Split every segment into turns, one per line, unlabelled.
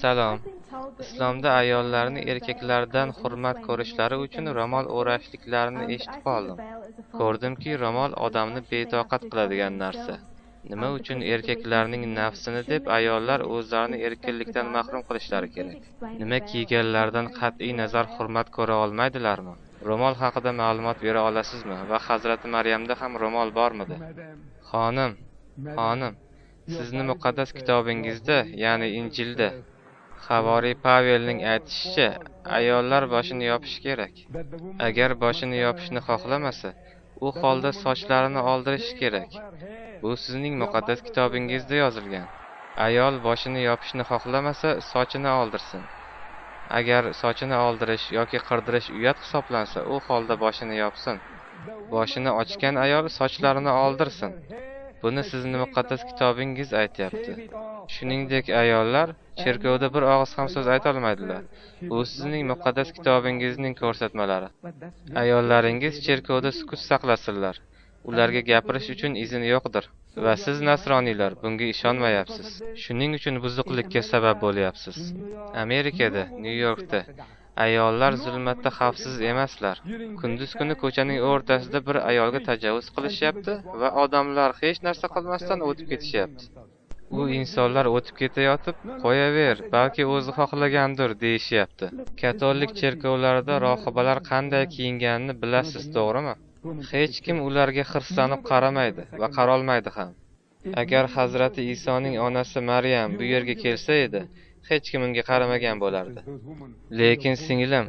Salom. Islomda ayollarni erkaklardan hurmat ko'rishlari uchun ro'mol o'rashliklarini eshitib qoldim. Ko'rdimki, ro'mol odamni betoqat qiladigan narsa. Nima uchun erkaklarning nafsini deb ayollar o'zlarini erkinlikdan mahrum qilishlari kerak? Nima kiyganlaridan qat'iy nazar hurmat ko'ra olmaydilarmi? Ro'mol haqida ma'lumot bera olasizmi? Va Hazrati Maryamda ham ro'mol bormidi? Xonim, xonim, sizni muqaddas kitobingizda, ya'ni Injilda, Havoriy Pavelning aytishicha, ayollar boshini yopishi kerak. Agar boshini yopishni xohlamasa, u holda sochlarini oldirishi kerak. Bu sizning muqaddas kitobingizda yozilgan. Ayol boshini yopishni xohlamasa, sochini oldirsin. Agar sochini oldirish yoki qirdirish uyat hisoblansa, u holda boshini yopsin. Boshini ochgan ayol sochlarini oldirsin. Buni sizning muqaddas kitobingiz aytyapti. Shuningdek, ayollar cherkovda bir og'iz ham so'z ayta olmaydilar. Bu sizning muqaddas kitobingizning ko'rsatmalari. Ayollaringiz cherkovda sukut saqlasinlar. Ularga gapirish uchun izn yo'qdir. Va siz nasroniylar bunga ishonmayapsiz. Shuning uchun buzuqlikka sabab bo'lyapsiz. Amerikada, Nyu-Yorkda ayollar zulmatda xavfsiz emaslar. Kunduz kuni ko'chaning o'rtasida bir ayolga tajovuz qilishyapti va odamlar hech narsa qilmasdan o'tib ketishyapti. U insonlar o'tib ketayotib, qo'yaver, balki o'zi xohlagandir deyishyapti. Katolik cherkovlarida rohibalar qanday kiyinganini bilasiz, to'g'rimi? Hech kim ularga hirslanib qaramaydi va qarolmaydi ham. Agar Hazrati Isoning onasi Maryam bu yerga kelsa edi, hech kim unga qaramagan bo'lardi. Lekin singlim,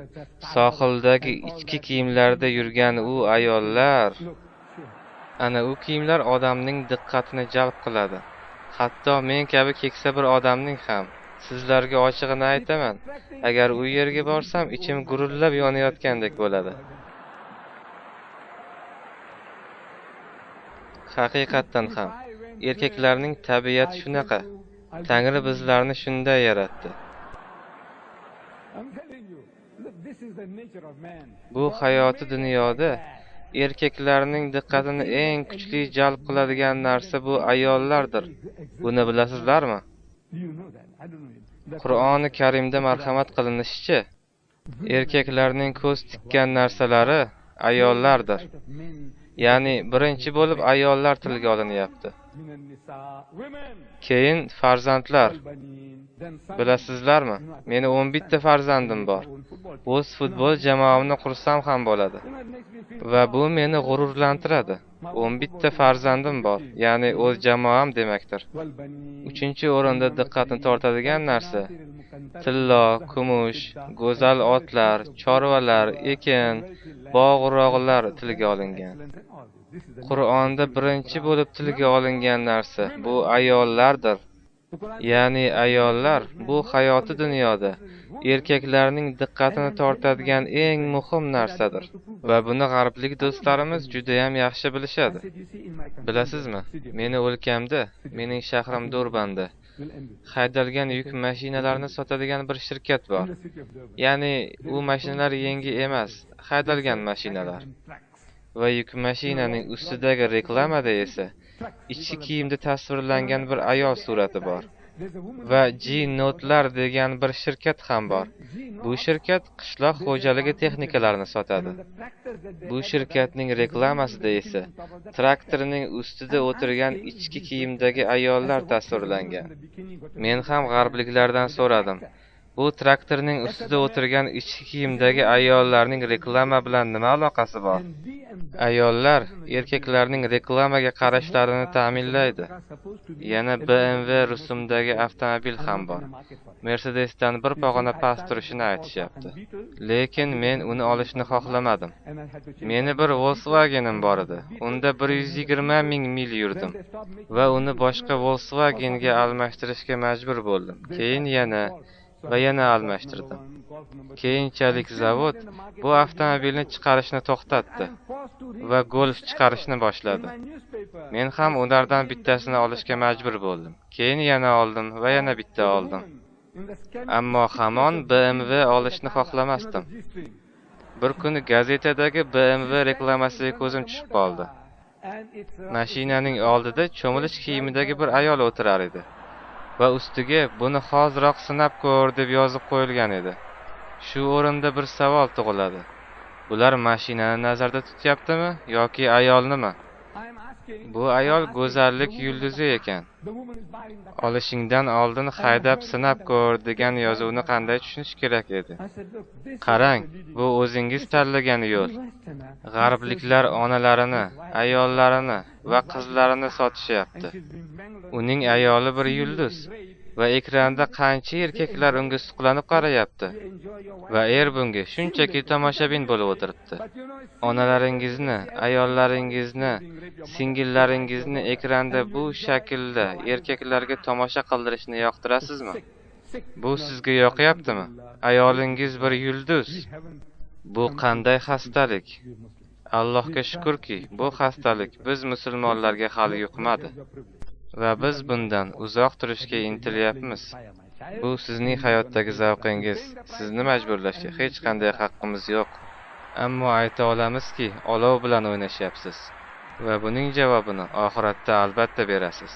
sohildagi ichki kiyimlarda yurgan u ayollar, ana u kiyimlar odamning diqqatini jalb qiladi. Hatto men kabi keksa bir odamning ham. Sizlarga ochig'ini aytaman, agar u yerga borsam, ichim gurillab yonayotgandek bo'ladi. Haqiqatdan ham, erkaklarning tabiati shunaqa. Tangri bizlarni shunday yaratdi. Bu hayoti dunyoda erkaklarning diqqatini eng kuchli jalb qiladigan narsa bu ayollardir. Buni bilasizlarmi? Qur'oni Karimda marhamat qilinishicha, erkaklarning ko'z tikkan narsalari ayollardir. Ya'ni birinchi bo'lib ayollar tilga olinyapti. Keyin farzandlar. Bilasizlarmi? Meni 11 ta farzandim bor. O'z futbol jamoamni qursam ham bo'ladi. Va bu meni g'ururlantiradi. 11 ta farzandim bor, ya'ni o'z jamoam demakdir. 3-o'rinda diqqatni tortadigan narsa tillo, kumush, go'zal otlar, chorvalar, ekin, bog'-rog'lar tilga olingan. Qur'onda birinchi bo'lib tilga olingan narsa bu ayollardir. Ya'ni ayollar bu hayoti dunyoda erkaklarning diqqatini tortadigan eng muhim narsadir. Va buni g'arblik do'stlarimiz juda ham yaxshi bilishadi. Bilasizmi, meni o'lkamda, mening shahrim Durbanda haydalgan yuk mashinalarini sotadigan bir shirkat bor. Ya'ni u mashinalar yangi emas, haydalgan mashinalar. Va yuk mashinaning ustidagi reklamada esa ichki kiyimda tasvirlangan bir ayol surati bor. Va G-Notlar degan bir shirkat ham bor. Bu shirkat qishloq xo'jaligi texnikalarini sotadi. Bu shirkatning reklamasida esa traktorning ustida o'tirgan ichki kiyimdagi ayollar tasvirlangan. Men ham g'arbliklardan so'radim. Bu traktorning ustida o'tirgan ichki kiyimdagi ayollarning reklama bilan nima aloqasi bor? Ayollar erkaklarning reklamaga qarashlarini ta'minlaydi. Yana BMW rusumdagi avtomobil ham bor. Mercedesdan bir pog'ona past turishini aytishyapti. Lekin men uni olishni xohlamadim. Meni bir Volkswagen'im bor edi. Unda 120 ming mil yurdim va uni boshqa Volkswagen'ga almashtirishga majbur bo'ldim. Keyin yana va yana almashtirdim. Keyinchalik zavod bu avtomobilni chiqarishni to'xtatdi va Golf chiqarishni boshladi. Men ham ulardan bittasini olishga majbur bo'ldim. Keyin yana oldim va yana bitta oldim. Ammo hamon BMW olishni xohlamasdim. Bir kuni gazetadagi BMW reklamasiga ko'zim tushib qoldi. Mashinaning oldida cho'milish kiyimidagi bir ayol o'tirar edi. Va ustiga buni hoziroq sinab ko'r deb yozib qo'yilgan edi. Shu o'rinda bir savol tug'iladi. Bular mashinani nazarda tutyaptimi yoki ayolnimi? Bu ayol go'zallik yulduzi ekan. Olishingdan oldin haydab sinab ko'r degan yozuvni qanday tushunish kerak edi? Qarang, bu o'zingiz tanlagan yo'l. G'arbliklar onalarini, ayollarini va qizlarini sotishyapti. Uning ayoli bir yulduz va ekranda qancha erkaklar unga suqlanib qarayapti va er bunga shunchaki tomoshabin bo'lib o'tiribdi. Onalaringizni, ayollaringizni, singillaringizni ekranda bu shaklda erkaklarga tomosha qildirishni yoqtirasizmi? Bu sizga yoqyaptimi? Ayolingiz bir yulduz. Bu qanday xastalik? Allohga shukrki, bu xastalik biz musulmonlarga hali yuqmadi va biz bundan uzoq turishga intilyapmiz. Bu sizning hayotdagi zavqingiz. Sizni majburlashga hech qanday haqqimiz yo'q. Ammo ayta olamizki, olov bilan o'ynashyapsiz va buning javobini oxiratda albatta berasiz.